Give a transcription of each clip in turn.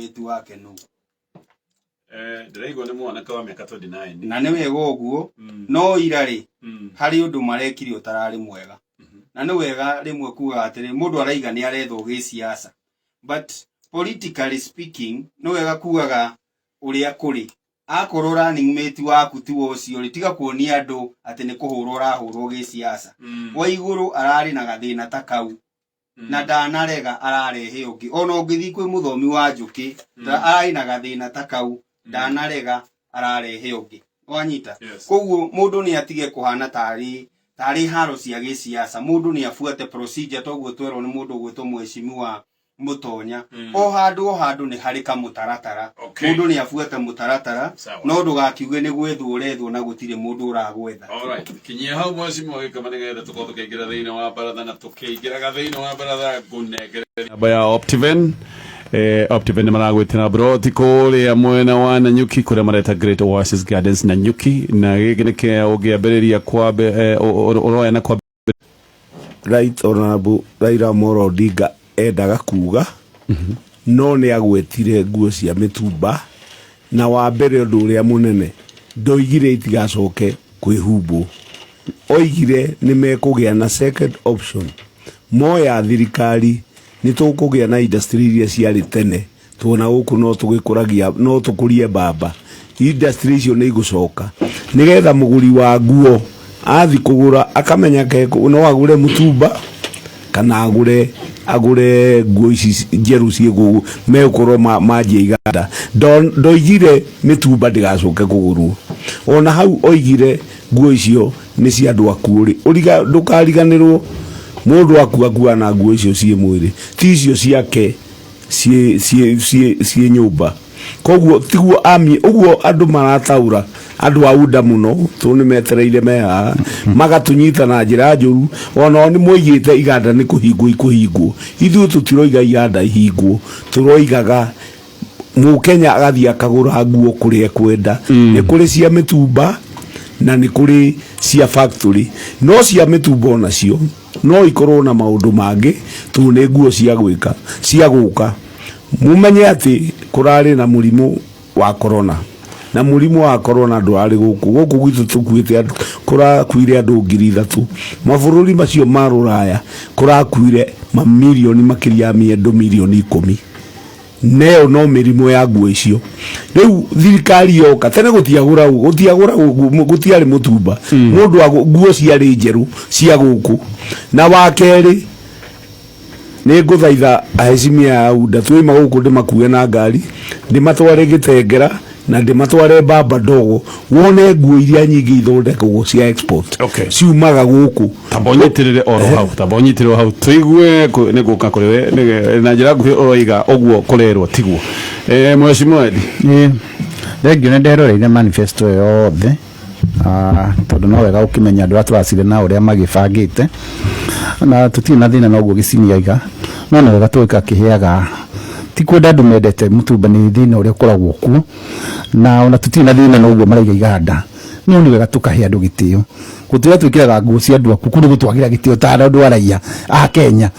mate wake nũ. Ndĩraigua nĩ mwanake wa mĩaka 29. Na nĩ wega ũguo. No ira rĩ, harĩ ũndũ marekire ũtararĩ mwega, na nĩ wega rĩmwe kugaga atĩrĩ, mũndũ araiga nĩ arethwo gĩsiasa, but politically speaking, nĩ wega kugaga ũrĩa kũrĩ. Akorwo running mate waku tiwe ũcio rĩ, tiga kuonia andũ atĩ nĩ kũhũrwo ũrahũrwo gĩsiasa. Wa igũrũ ararĩ na gathĩna ta kau na ndanarega, ararehe ũngĩ. Ona ũngĩthiĩ kwĩ mũthomi wa njũkĩ, ararĩ na gathĩna ta kau, ndanarega, ararehe ũngĩ. Wanyita? Yes. Koguo mũndũ nĩ atige kũhana tarĩ haro cia gĩsiasa. Mũndũ nĩ abuate procedure, toguo twerwo nĩ mũndũ ũgwĩtwo mheshimiwa Mũtonya. O handũ o handũ nĩ harĩ kamũtaratara. Mũndũ nĩ abuate mũtaratara. Sawa. No ndũgakiuge nĩ gwethwo ũrethwo na gũtirĩ mũndũ ũragwetha. Alright, kinyia hau, mheshimiwa Gĩkama, nĩgetha tũkorwo tũkĩingĩra thĩinĩ wa baratha, na tũkĩingĩraga thĩinĩ wa baratha ngũnengere namba ya Optiven. Optiven nĩ maragwĩtĩra broti kũrĩa mwena wa Nanyuki, kũrĩa mareta Great Oasis Gardens Nanyuki, na gĩkĩ nĩ kĩa ũngĩambĩrĩria kwambe ũroya na kwambe. Right Honorable Raila Amolo Odinga endaga kuga no nĩ agwetire nguo cia mĩtumba, na wa mbere ũndũ ũrĩa mũnene ndoigire itigacoke kwĩhumbwo, oigire nĩ mekũgĩa na second option. Moya thirikari, nĩ tũkũgĩa na industry iria ciarĩ tene tuona gũkũ, no tũgĩkũragia, no tũkũrie mbamba. Industry icio nĩ igũcoka nĩgetha mũgũri wa nguo athi kũgũra akamenya ke no agũre mũtumba kana agũre nguo ici njerũ ciĩ megũkorwo manjia iganda. Ndoigire mĩtumba ndĩgacoke kũgũrwo. Ona hau oigire nguo icio nĩ cia andũ akuũ rĩ, ũriga ndũkariganĩrwo mũndũ akua akua na nguo icio ciĩ mwĩrĩ, ti icio ciake ciĩ nyũmba. Koguo tiguo ami ũguo andũ marataũra. Andũ a UDA mũno tondũ nĩ metereire me haha magatũnyita na njĩra njũru. Onao nĩ moigĩte iganda nĩ kũhingwo ikũhingwo. Ithuĩ tũtiroiga iganda ihingwo, tũroigaga mũkenya agathiĩ akagũra nguo kũrĩa ekwenda. Nĩ kũrĩ cia mĩtumba na nĩ kũrĩ cia factory, no cia mĩtumba onacio no ikorwo na maũndũ mangĩ tondũ nĩ nguo cia gwĩka cia gũka. Mũmenye atĩ kũrarĩ na mũrimũ wa corona, na mũrimũ wa corona ndũrarĩ gũkũ gwitũ tũkuĩte andũ, kũrakuire andũ 3,000. Mabũrũri macio ma rũraya kũrakuire mamirioni makĩria ya mĩendo mirioni 10, neyo no mĩrimũ ya nguo icio. Rĩu thirikari yoka, tene gũtiagũragwo, gũtiagũragwo, gũtiarĩ mũtumba. Mũndũ nguo ciarĩ njerũ cia gũkũ. Na wa kerĩ, nĩ ngũthaitha aheshimia a UDA, twaima gũkũ ndĩmakue na ngari, ndĩmatware Gĩtengera na ndĩmatware Baba Ndogo, wone nguo iria nyingĩ ithondekagwo cia export ciumaga gũkũ. Tamba ũnyitĩrĩre oro hau, tamba ũnyitĩrĩre hau tũigue nĩ gũka kũrĩ we na njĩra nguhĩ ũroiga ũguo kũrerwo tiguo, mheshimiwa Eddie? Ĩĩ, thengio, nĩ nderoreire manifesto ĩyo yothe, tondũ no wega ũkĩmenya andũ arĩa tũracire na ũrĩa magĩbangĩte, na tũtirĩ na thĩna na ũguo gĩcini aiga. No nĩ wega tũgakĩheaga, ti kwenda andũ mendete mũtumba, nĩ thĩna ũrĩa ũkoragwo kuo, na ona tũtirĩ na thĩna na ũguo maraiga iganda, no nĩ wega tũkahe andũ gĩtĩo. Gũtĩra twĩkĩraga nguo cia andũ aku kũrĩ gũtwagĩra gĩtĩo ta andũ a raia a Kenya,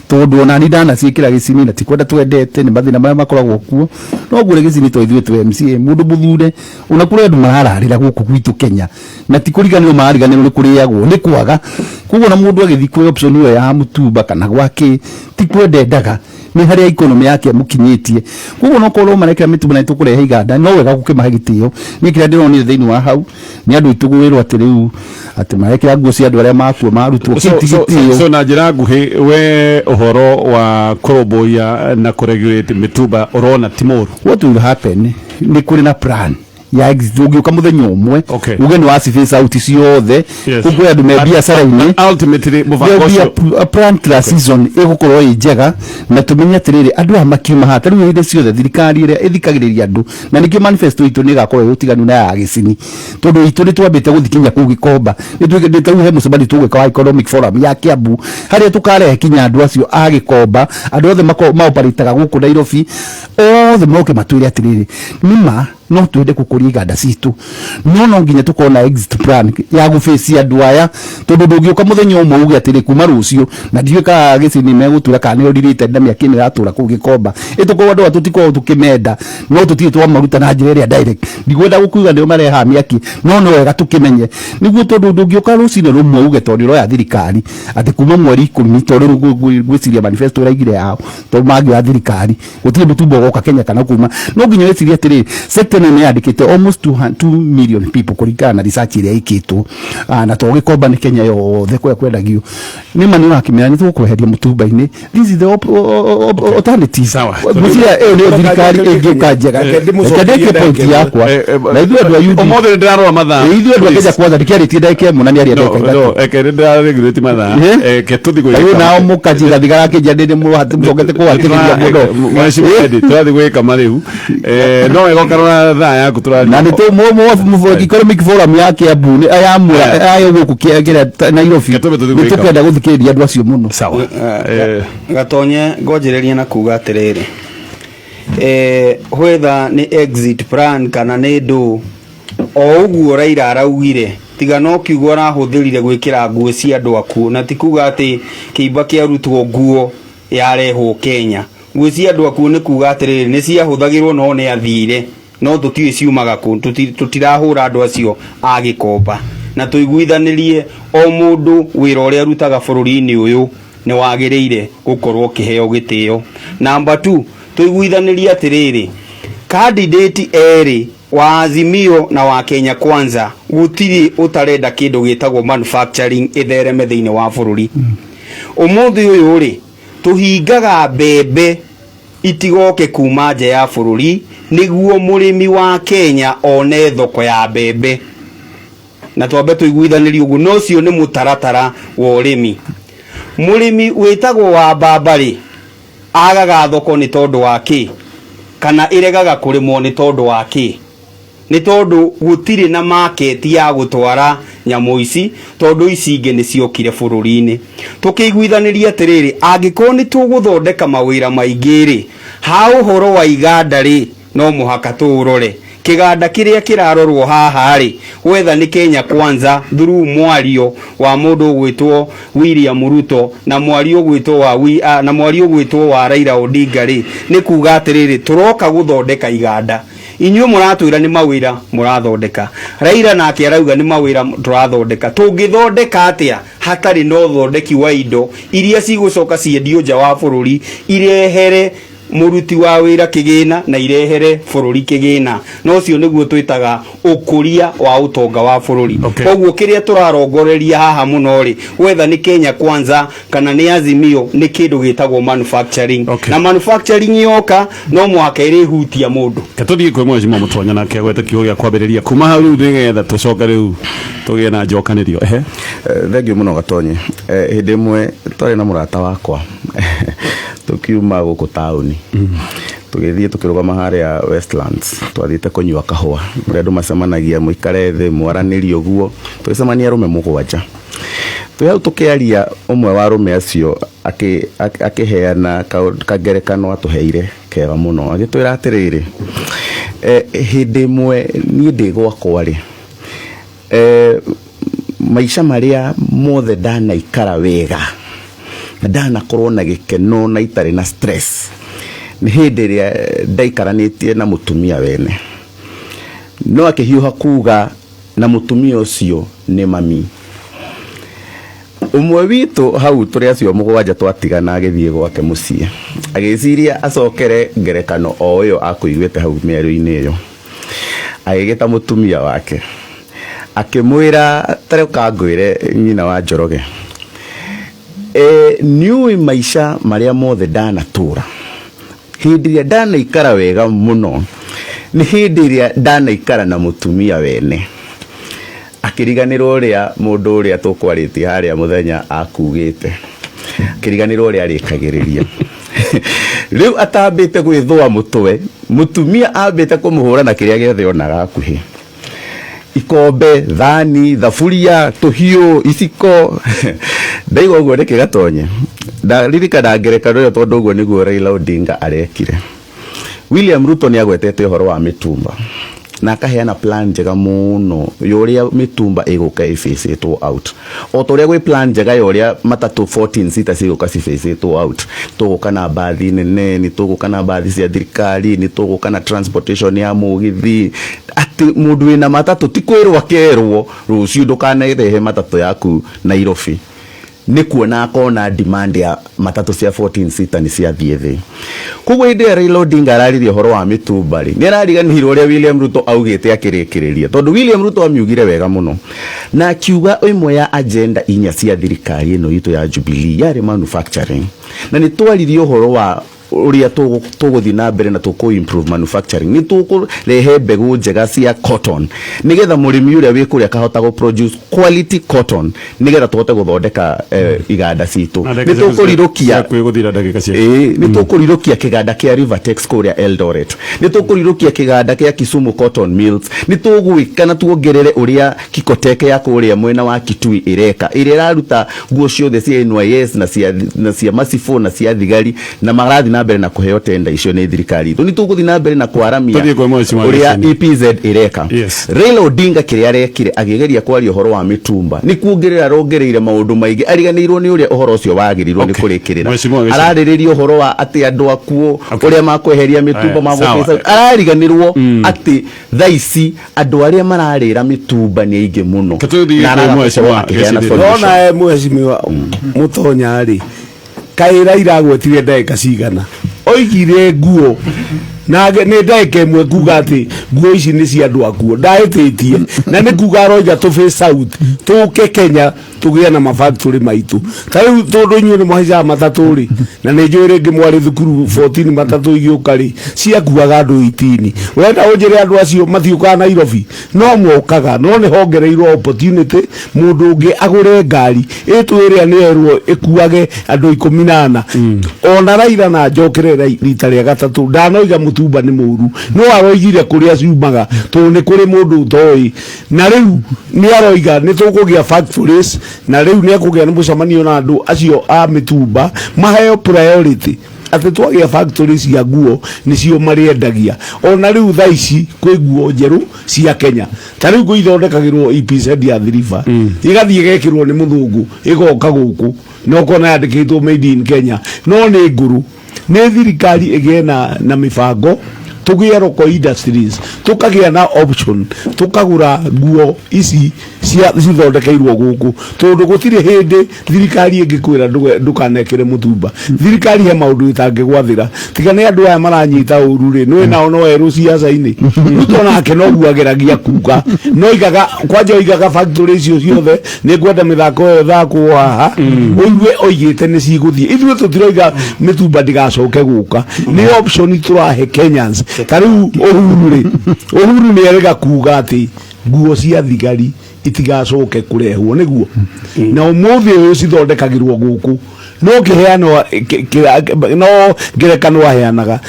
tondũ ona ni ndanaciĩkĩra gĩcini, na ti kwenda twendete, nĩ mathĩna marĩa makoragwo kuo. No ngũre gĩcini to ithuĩ twĩ MCA mũndũ mũthure, ona kũrĩ andũ marararĩra gũkũ gwitũ Kenya, na ti kũriganĩrwo marariganĩrwo, nĩ kũrĩagwo nĩ kwaga. Koguo na mũndũ agĩthiĩ kwĩ option ĩyo ya mũtumba kana gwakĩ, ti kwenda endaga, nĩ harĩa economy yake ĩmũkinyĩtie. Koguo no korwo marekĩra mĩtumba na nĩtũkũrehe iganda, no wega gũkĩmahe gĩtĩo. Niĩ kĩrĩa ndĩronire thĩinĩ wa hau nĩ andũ aitũ gwĩrwo atĩ rĩu atĩ marekĩra nguo cia andũ arĩa makua marutwo. Kĩu ti gĩtĩo. So na njĩra nguhĩ, we ũhoro wa kũrũmbũiya na kũregulate mĩtumba ũrona ti mũru? What will happen, nĩ kũrĩ na plan ya exit. Ũngĩũka mũthenya ũmwe uge nĩ waci phase out ciothe, ũkwĩ andũ me biacara-inĩ. Ultimately mũbango There will be ũcio a plan transition ĩgũkorwo ĩ njega, na tũmenye atĩrĩrĩ, andũ aya makiuma haha. Ta rĩu hĩndĩ ciothe thirikari ĩrĩa ĩthikagĩrĩria andũ, na nĩkĩo manifesto itũ nĩ ĩgakorwo ĩ ũtiganu na ya gĩcini, tondũ itũ nĩ twambĩte gũthiĩ kinya kũu Gĩkomba. Nĩ tarĩu he mũcemanio tũgwĩka wa economic forum ya Kiambu, harĩa tũkarehe kinya andũ acio a Gĩkomba, andũ othe maoparĩtaga gũkũ Nairobi, othe moke matwĩre atĩrĩrĩ, nĩma No twende gukuria iganda citu, no no nginya tukorwo na exit plan ya guface andu aya, tondu ndungiuka muthenya umwe uge atiri kuma rucio na ndiuĩ kana gĩcini megũtura kana nĩ ũrirĩte na mĩaka ĩno ĩratũra kũu Gĩkomba ĩtũkorwo andũ aya tũtikorwo tũkĩmenda, no tũtirĩ twamaruta na njĩra ĩrĩa direct. Ndigwenda gũkiuga nĩo marehaga mĩaki, no nĩ wega tũkĩmenye nĩguo, tondũ ndũngĩũka rũcinĩ rũmwe uge tondũ nĩ ũroya thirikari atĩ kuma mweri 10, tondũ rĩu ngwĩciria manifesto ĩraigire yao, tondũ mangĩoya thirikari gũtirĩ mũtumbo ũgoka Kenya kana kuma. No nginya wĩcirie atĩrĩrĩ, sector ĩno nĩ yandĩkĩte almost 2 million people kũringana na research ĩrĩa ĩkĩtwo. Na to Gĩkomba, nĩ Kenya yothe kũrĩa kwendagio. Nĩ ma nĩ ũrakĩmera nĩ tũgũkweheria mũtumba-inĩ. This is the alternative. Sawa. Ngwĩciria ĩyo nĩyo thirikari ĩngĩũka njega. Reke ndĩmũcokerie. Reke ndĩkie point ndagĩka yakwa. Na ithuĩ andũ a UD Ũmũthĩ nĩ ndĩrarora mathaa. Ithuĩ andũ a Kenya Kwanza ndĩkĩarĩtie ndagĩka 1 na nĩaria No, ndagĩka no, 3. eke nĩ ndĩraregulate mathaa. Eh? Eke tũthiĩ Rĩu gwĩka. nao mũkanjĩra thigarakĩnjia ndĩ mũcokete kũhatĩrĩria mũno. Mheshimiwa Eddie, tũrathiĩ gwĩka marĩu. No wega ũkarora thaa yaku tũrathiĩ. Na nĩ tũ economic forum ya Kiambu nĩ ya mwera ya gũkũ kĩrĩa Nairobi. Gĩtũmi tũthiĩ nĩ gwĩka. tũkenda gũthikĩrĩria andũ acio mũno. Sawa. Gatonye, ngwanjĩrĩria na kuga atĩrĩrĩ, whether nĩ exit plan kana nĩ ndũ o ũguo Raila araugire, tiga no kiugo arahũthĩrire gwĩkĩra nguo cia andũ akuũ, na ti kuga atĩ kĩimba kĩarutwo nguo yarehwo Kenya. Nguo cia andũ akuũ nĩ kuga atĩrĩrĩ, nĩ ciahũthagĩrwo no nĩ athire, no tũtiũĩ ciumaga kũ. Tũtirahũra andũ acio a Gĩkomba, na tũiguithanĩrie o mũndũ wĩra ũrĩa arutaga bũrũri-inĩ ũyũ nĩ wagĩrĩire gũkorwo ũkĩheo gĩtĩo. Number 2, tũiguithanĩrie atĩrĩrĩ, candidate erĩ wa Azimio na wa Kenya Kwanza, gũtirĩ ũtarenda kĩndũ gĩtagwo manufacturing ĩthereme thĩinĩ wa bũrũri. Ũmũthĩ ũyũ rĩ, tũhingaga mbembe itigoke kuma nja ya bũrũri nĩguo mũrĩmi wa Kenya one thoko ya mbembe, na twambe tũiguithanĩrie ũguo. No ũcio nĩ mũtaratara wa ũrĩmi. Mũrĩmi wĩtagwo wa mbamba rĩ, agaga thoko nĩ tondũ wa kĩ? Kana ĩregaga kũrĩmwo nĩ tondũ wa kĩ? Nĩ tondũ gũtirĩ na market ya gũtwara nyamũ ici, tondũ ici ingĩ nĩ ciokire bũrũri-inĩ. Tũkĩiguithanĩria atĩrĩrĩ, angĩkorwo nĩ tũgũthondeka mawĩra maingĩ rĩ, ha ũhoro wa iganda rĩ, no mũhaka tũũrore kĩganda kĩrĩa kĩrarorwo haha rĩ, whether nĩ Kenya Kwanza through mwario wa mũndũ ũgwĩtwo William Ruto na mwario ũgwĩtwo wa na mwario ũgwĩtwo wa Raila Odinga rĩ, nĩ kuga atĩrĩrĩ, tũroka gũthondeka iganda. Inyuĩ mũratwĩra nĩ mawĩra mũrathondeka, Raila nake arauga nĩ mawĩra tũrathondeka. Tũngĩthondeka atĩa hatarĩ na ũthondeki wa indo iria cigũcoka ciendio nja wa bũrũri, irehere mũruti wa wĩra kĩgĩna na irehere bũrũri kĩgĩna? Na ũcio nĩguo twĩtaga ũkũria wa ũtonga wa bũrũri. Koguo kĩrĩa tũrarongoreria haha mũno rĩ, whether nĩ Kenya Kwanza kana nĩ Azimio, nĩ kĩndũ gĩtagwo manufacturing. Na manufacturing yoka no mũhaka ĩrĩhutia mũndũ. Ke tũthiĩ kwĩ Mheshimiwa Mũtonya nake agwete kiugo gĩa kwambĩrĩria kuma hau rĩu, nĩgetha tũcoke rĩu tũgĩe na njokanĩrio. Ehe. Thengiũ mũno, Gatonye. Hĩndĩ ĩmwe twarĩ na mũrata wakwa, tũkiuma gũkũ taũni, tũgĩthiĩ tũkĩrũgama harĩa Westlands. Twathiĩte kũnyua kahũa kũrĩa andũ macemanagia, mũikare thĩ mwaranĩrie ũguo. Tũgĩcemania arũme 7, twĩ hau tũkĩaria. Ũmwe wa arũme acio akĩheana kangerekano atũheire kega mũno, agĩtwĩra atĩrĩrĩ, hĩndĩ ĩmwe niĩ ndĩ gwakwa rĩ, maica marĩa mothe ndanaikara wega na ndanakorwo na gĩkeno na itarĩ na stress nĩ hĩndĩ ĩrĩa ndaikaranĩtie na mũtumia wene. No akĩhiũha kuga na mũtumia ũcio nĩ mami ũmwe witũ. Hau tũrĩ acio 7 twatigana, agĩthiĩ gwake mũciĩ agĩciria acokere ngerekano o ĩyo akũiguĩte hau mĩario-inĩ ĩyo. Agĩgĩta mũtumia wake, akĩmwĩra, "Tarĩũka ngwĩre, nyina wa Njoroge, nĩũĩ maica marĩa mothe ndanatũra, hĩndĩ ĩrĩa ndanaikara wega mũno nĩ hĩndĩ ĩrĩa ndanaikara na mũtumia wene." Akĩriganĩrwo ũrĩa mũndũ ũrĩa tũkwarĩtie harĩa mũthenya akugĩte, akĩriganĩrwo ũrĩa arĩkagĩrĩria. Rĩu atambĩte gwĩthũa mũtwe, mũtumia ambĩte kũmũhũra na kĩrĩa gĩothe onaga hakuhĩ, ikombe, thani, thaburia, tũhiũ, iciko. Ndaigua ũguo nĩkĩ, Gatonye, ndaririkana ngerekano ĩyo, tondũ ũguo nĩguo Raila Odinga arekire. William Ruto nĩ agwetete ũhoro wa mĩtumba. Na akaheana plan njega mũno ya ũrĩa mĩtumba ĩgũka ĩbĩcĩtwo out, o ta ũrĩa gwĩ plan njega ya ũrĩa matatũ 14 seater cigũka cibĩcĩtwo out. Tũgũka na mbathi nene, nĩ tũgũka na mbathi cia thirikari, nĩ tũgũka na transportation ya mũgithi, atĩ mũndũ wĩna matatũ ti kwĩrwo akerwo rũciũ ndũkanerehe matatũ yaku Nairobi. Nĩ kuona akona demand ya matatũ cia 14 seater nĩ ciathiĩ thĩ. Koguo hĩndĩ ĩrĩa Raila Odinga araririe ũhoro wa mĩtumba rĩ, nĩ arariganĩirwo ũrĩa William Ruto augĩte akĩrĩkĩrĩria, tondũ William Ruto amiugire wega mũno na akiuga ĩmwe ya agenda inya cia thirikari ĩno itũ ya Jubilee yarĩ manufacturing, na nĩ twaririe ũhoro wa ũrĩa tũgũthiĩ na mbere na tũkũ improve manufacturing. Nĩ tũkũrehe mbegũ njega cia cotton nĩgetha mũrĩmi ũrĩa wĩ kũrĩa akahota gũ produce quality cotton nĩgetha tũhote gũthondeka iganda citũ. Nĩ tũkũrirũkia gũthira ndagĩka cia. Ĩĩ, nĩ tũkũrirũkia kĩganda kĩa Rivertex kũrĩa Eldoret, nĩ tũkũrirũkia kĩganda kĩa Kisumu Cotton Mills, nĩ tũgwĩka na tuongerere ũrĩa Kikoteke ya kũrĩa mwena wa Kitui ĩreka, ĩrĩa ĩraruta nguo ciothe cia NYS na cia macibũ na cia thigari, na marathiĩ na mbere na kũheo tenda icio nĩ thirikari itũ. Nĩ tũgũthiĩ na mbere na kwaramia Tũthiĩ kwa Mheshimiwa ũrĩa Gĩcini. EPZ ĩreka. Raila Odinga kĩrĩa arekire akĩgeria kwaria ũhoro wa mĩtumba nĩ kuongerera arongereire maũndũ maingĩ, ariganĩirwo nĩ ũrĩa ũhoro ũcio wagĩrĩirwo nĩ kũrĩkĩrĩra. Mheshimiwa Gĩcini. Ararĩrĩria ũhoro wa atĩ andũ akuo ũrĩa makweheria mĩtumba. Aya, sawa. Magũbĩca arariganĩrwo atĩ thaa ici andũ arĩa mararĩra mĩtumba nĩ aingĩ mũno. Ke tũthiĩ Na kwĩ araga Mheshimiwa gũkorwo akĩheana Gĩcini. solution. Nona e mheshimiwa Mutonya rĩ, kaĩ Raila agwetire ndagĩka cigana oigire nguo na nĩ ndagĩka ĩmwe kuga atĩ nguo ici nĩ cia andũ akuo, ndahĩtĩtie, na nĩ kuga aroiga tũ phase out, tũke Kenya tũgĩe na mafactory maitũ. Ta rĩu tondũ inyuĩ nĩ mũhaicaga matatũ rĩ, na nĩ njũĩ rĩngĩ mwarĩ thukuru 14 matatũ igĩũka rĩ, ciakuaga andũ 18. Ũrenda ũnjĩre andũ acio matiũkaga Nairobi? No mokaga, no nĩ hongereirwo opportunity mũndũ ũngĩ agũre ngari ĩtũ ĩrĩa nĩ erwo ĩkuage andũ 14. Ona Raila na njokere rita rĩa gatatũ, ndanoiga mũtumba nĩ mũru, no aroigire kũrĩa ciumaga, tondũ nĩ kũrĩ mũndũ ũtoĩ. Na rĩu nĩ aroiga nĩ tũkũgĩa factories, na rĩu nĩ ekũgĩa na mũcemanio na andũ acio a mĩtumba maheo priority, atĩ twagĩa factory cia nguo nĩcio marĩendagia. Ona rĩu thaa ici kwĩ nguo njerũ cia Kenya, ta rĩu nguo ithondekagĩrwo EPZ ya Thiriba, igathiĩ ĩgekĩrwo nĩ mũthũngũ, ĩgoka gũkũ na ũkona yandĩkĩtwo "Made in Kenya", no nĩ ngũrũ. Nĩ thirikari ĩgĩe na mĩbango, tũgĩe local industries, tũkagĩa na option tũkagũra nguo ici cia cithondekeirwo gũkũ, tondũ gũtirĩ hĩndĩ thirikari ĩngĩkwĩra ndũkanekĩre mũtumba. Thirikari he maũndũ ĩtangĩgwathĩra, tiga nĩ andũ aya maranyita ũru rĩ, nĩ nao no erũ ciaca-inĩ. Ruto nake noguo ageragia kuga, no igaga kwanja oigaga factory icio ciothe nĩ ngwenda mĩthako ĩyo ĩthakwo haha, ũigue oigĩte nĩ cigũthiĩ. Ithuĩ tũtiroiga mĩtumba ndĩgacoke gũka, nĩ option tũrahe Kenyans. Ta rĩu Uhuru rĩ, Uhuru nĩ erĩga kuga atĩ nguo cia thigari itigacoke kũrehwo nĩguo, na ũmũthĩ ũyũ cithondekagĩrwo gũkũ, no kĩheano no ngerekano aheanaga.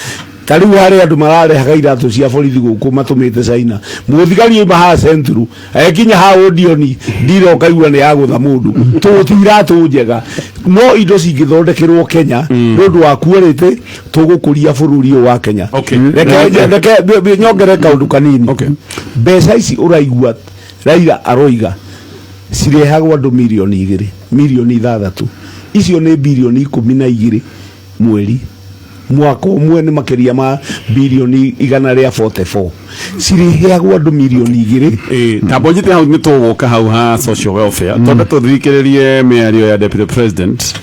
Ta rĩu harĩ andũ mararehaga iratũ cia borithi gũkũ matũmĩte China, mũthigari oima haha Central ekinya haha Odioni ndira, ũkaigua nĩ yagũtha mũndũ tũti iratũ njega. No indo cingĩthondekerwo Kenya nĩ ũndũ wa quality, tũgũkũria bũrũri ũyũ wa Kenya. Reke nyongere kaũndũ kanini. Mbeca ici ũraigua Raila aroiga cirehagwo andũ 2 mirioni, 6 mirioni, icio nĩ 12 birioni mweri mwaka ũmwe, nĩ makĩria ma birioni 144 cireheagwo andũ 2 mirioni. Ĩĩ, tamba ũnjite hau, nĩ tũgũka hau ha social welfare, twambe tũthikĩrĩrie mĩario ya deputy president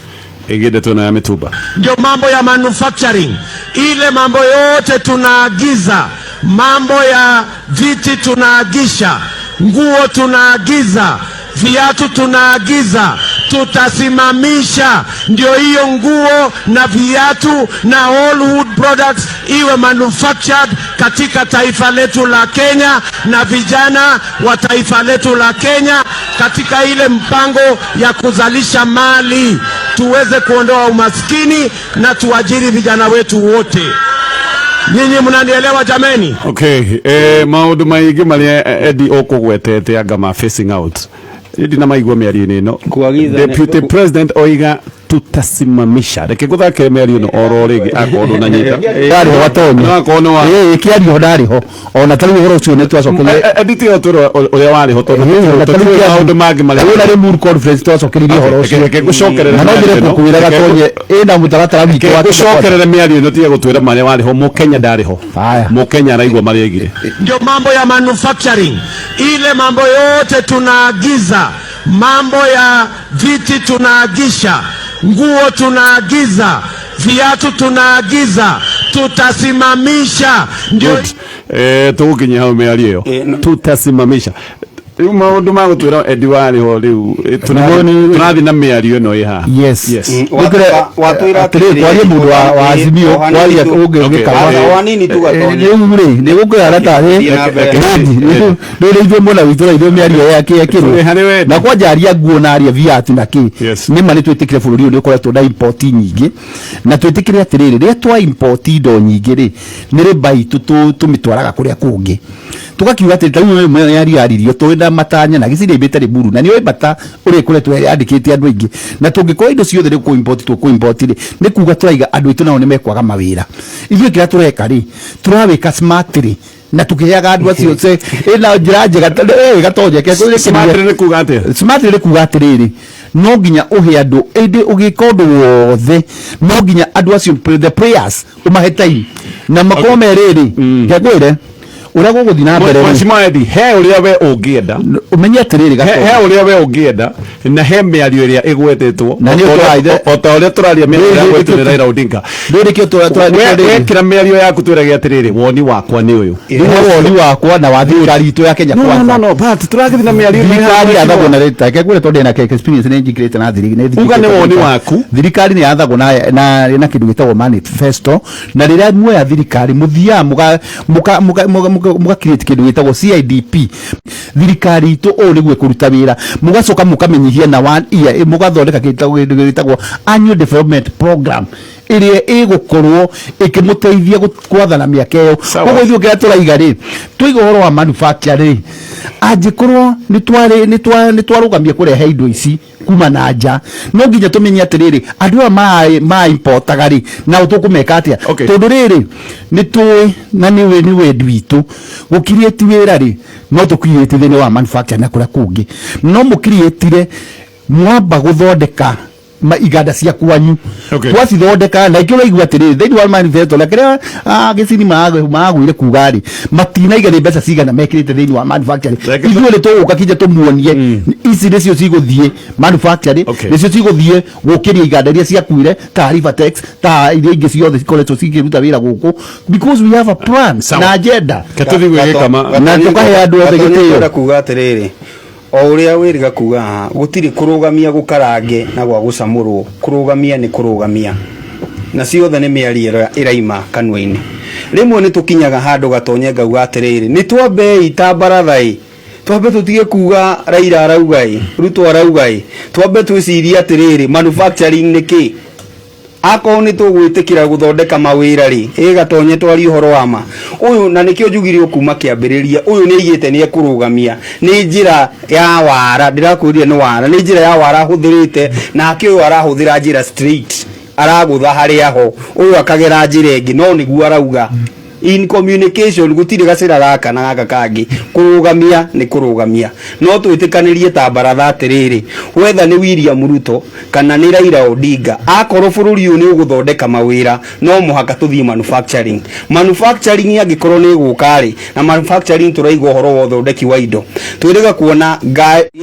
ĩgĩe ndeto ĩno ya mĩtumba. Ndio mambo ya manufacturing, ile mambo yote tunaagiza, mambo ya viti tunaagisha, nguo tunaagiza, viatu tunaagiza, tutasimamisha ndio hiyo nguo na viatu na all wood products iwe manufactured katika taifa letu la Kenya na vijana wa taifa letu la Kenya, katika ile mpango ya kuzalisha mali tuweze kuondoa umaskini na tuajiri vijana wetu wote. Nyinyi mnanielewa jameni? Okay, maundu maingi maria Eddie ukugwetete anga ma phasing out ndina maigua mĩario-inĩ ĩno. Kuagiza Deputy President oiga Tutasimamisha. Reke nguthakire mĩario ĩno oro rĩngĩ akorwo ndũnanyita. Ndarĩ ho Gatonye. No akorwo nĩ wa Ĩĩ kĩario ndarĩ ho ona tarĩu ũhoro ũcio nĩ twacokeire. Edit ĩyo twĩrwo ũrĩa warĩ ho tondũ Ĩĩ, na tarĩu tũtiũĩ maũndũ mangĩ marĩa Rĩu na Limuru conference twacokereirie ũhoro ũcio. Reke ngũcokerere Na no mĩario njĩre ĩno. gũkwĩra Reke Gatonye ĩna mũtaratara witũ Reke wa Kenya Kwanza. ngũcokerere mĩario ĩno tige gũtwĩra marĩa warĩ ho. Mũkenya ndarĩ ho. Haya. Mũkenya araigua marĩa aigire. Ndio mambo ya manufacturing, ile mambo yote tunaagiza, mambo ya viti tunaagisha, nguo tunaagiza, viatu tunaagiza, tutasimamisha. Ndio Good. Tũgũkinyia hau mĩario ĩyo. Eh, no. Tutasimamisha. Rĩu maũndũ ma gũtwĩra Eddie warĩ ho rĩu tũrathiĩ na mĩario ĩno ĩ haha. Yes. Yes. Watwĩra Atĩrĩrĩ, kwaria mũndũ wa Azimio, kwaria Okay. ũngĩka Wanini tu Gatonye. Rĩu rĩ nĩ gũkũyara tarĩ Thiĩ na mbere. rĩrĩ ithuĩ mwena witũ na ithuĩ mĩario yake yekĩrwo Tũrĩ harĩ wendi. Na kwanja aria nguo na aria viatu na kĩ. Yes. Nĩ ma nĩ twĩtĩkire bũrũri ũyũ nĩ ũkoretwo na import nyingĩ, na twĩtĩkire atĩrĩrĩ, rĩrĩa twa import indo nyingĩ rĩ, nĩ rĩmba itũ tũmĩtwaraga kũrĩa kũngĩ, tugakiuga atĩ ta rĩu mĩario yaririo tũrĩ na matanya na gĩciria imbĩte Limuru na nĩũĩ bata ũrĩa ĩkoretwo yandĩkĩte andũ aingĩ, na tũngĩkorwo indo ciothe rĩu kũ-import tũkũ-import rĩ, nĩ kuga tũraiga andũ aitũ nao nĩ mekwaga mawĩra. Ithuĩ kĩrĩa tũreka rĩ, tũrawĩka smartly na tũkĩheaga andũ acio se ĩna njĩra njega Gatonye Smartly nĩ kuga atĩa? Smartly nĩ kuga atĩrĩrĩ, no nginya ũhe andũ, ĩndĩ ũgĩka ũndũ wothe no nginya andũ acio, the players, ũmahe time na makorwo me rĩrĩ ngwĩre ũrĩa gũgũthiĩ na mbere rĩ. Mheshimiwa Eddie, he ũrĩa we ũngĩenda. Ũmenye atĩrĩrĩ He Gatonye. he ũrĩa we ũngĩenda na he mĩario ĩrĩa ĩgwetetwo. Na nĩ ũtũraithe- O ta ũrĩa tũraria mĩario ĩrĩa Rĩrĩ- ĩgwetetwo nĩ Raila Odinga. Rĩrĩ kĩo Wekĩra mĩario yaku twĩrage atĩrĩrĩ, woni wakwa nĩ ũyũ. Nĩ woni wakwa na wa thirikari itũ ya Kenya No, no, Kwanza. no, no, but tũragĩthiĩ na mĩario ĩno Thirikari ya yathagwo na rĩta reke ngwĩre tondũ ndĩna experience nĩ njingĩrĩte na thirikari. Uga nĩ woni waku. Thirikari nĩ yathagwo na kĩndũ gĩtagwo manifesto, na rĩrĩa muoya thirikari mũthiaga mũga create kĩndũ gĩtagwo CIDP. Thirikari itũ ũũ nĩguo ĩkũruta wĩra, mũgacoka mũkamenyithia na one year, mũgathondeka kĩndũ gĩtagwo annual development program ĩrĩa ĩgũkorwo ĩkĩmũteithia gwathana mĩaka ĩyo. Sawa. Koguo ithuĩ kĩrĩa tũraiga rĩ, tũiga ũhoro wa manufacture rĩ, angĩkorwo nĩ twarũgamia kũrehe indo ici kuma na nja, no nginya tũmenye atĩrĩrĩ, andũ aya ma importaga rĩ, nao tũkũmeka atĩa? Okay. Tondũ rĩrĩ nĩ tũĩ na nĩ wendi witũ gũkiriĩti wĩra rĩ, no tũkiriĩti thĩinĩ wa manufacture na kũrĩa kũngĩ, no mũkiriĩtire mwamba gũthondeka iganda cia kwanyu. Okay. Twacithondeka na ikĩ ũraigua atĩrĩrĩ, thĩinĩ wa manifesto na kĩrĩa gĩcini magũire kuga rĩ, matinaiga nĩ mbeca cigana mekĩrĩte thĩinĩ wa manufacturing. Reke- Ithuĩ nĩ tũgũka kinja tũmuonie ici nĩcio cigũthiĩ manufacturing, Okay. nĩcio cigũthiĩ gũkĩria iganda iria ciakuire ta Rivertex, ta iria ingĩ ciothe cikoretwo cikĩruta wĩra gũkũ, because we have a plan Sawa. na agenda. Reke tũthiĩ gwĩgĩkama. Na tũkahe andũ othe Gatonye, gĩtĩo. ngwenda kuga atĩrĩrĩ, o ũrĩa wĩriga kuga haha, gũtirĩ kũrũgamia gũkarange na gwa gũcamũrwo. Kũrũgamia nĩ kũrũgamia, na ciothe nĩ mĩario ĩraima kanua-inĩ. Rĩmwe nĩ tũkinyaga handũ Gatonye ngauga atĩrĩrĩ, nĩ twambei ta baratha ĩ, twambe tũtige kuga Raila arauga ĩ, Ruto arauga ĩ, twambe twĩcirie atĩrĩrĩ, manufacturing nĩ kĩ? Akorwo nĩ tũgwĩtĩkĩra gũthondeka mawĩra rĩ, ĩ Gatonye, twarie ũhoro wa ma ũyũ, na nĩkĩo njugire o kuma kĩambĩrĩria, ũyũ nĩ aigĩte nĩ ekũrũgamia, nĩ njĩra ya wara, ndĩrakwĩrire nĩ wara, nĩ njĩra ya wara ahũthĩrĩte, nake ũyũ arahũthĩra njĩra straight, aragũtha harĩa ho, ũyũ akagera njĩra ĩngĩ, no nĩguo arauga in communication gũtirĩ gacĩra gaka na gaka kangĩ. Kũrũgamia nĩ kũrũgamia, no twĩtĩkanĩrie ta baratha atĩrĩrĩ, wetha nĩ William Ruto kana nĩ Raila Odinga, akorwo bũrũri ũyũ nĩ ũgũthondeka mawĩra, no mũhaka tũthiĩ manufacturing. Manufacturing angĩkorwo nĩ ĩgũka rĩ, na manufacturing tũraiga ũhoro wa ũthondeki wa indo, twĩrĩga kuona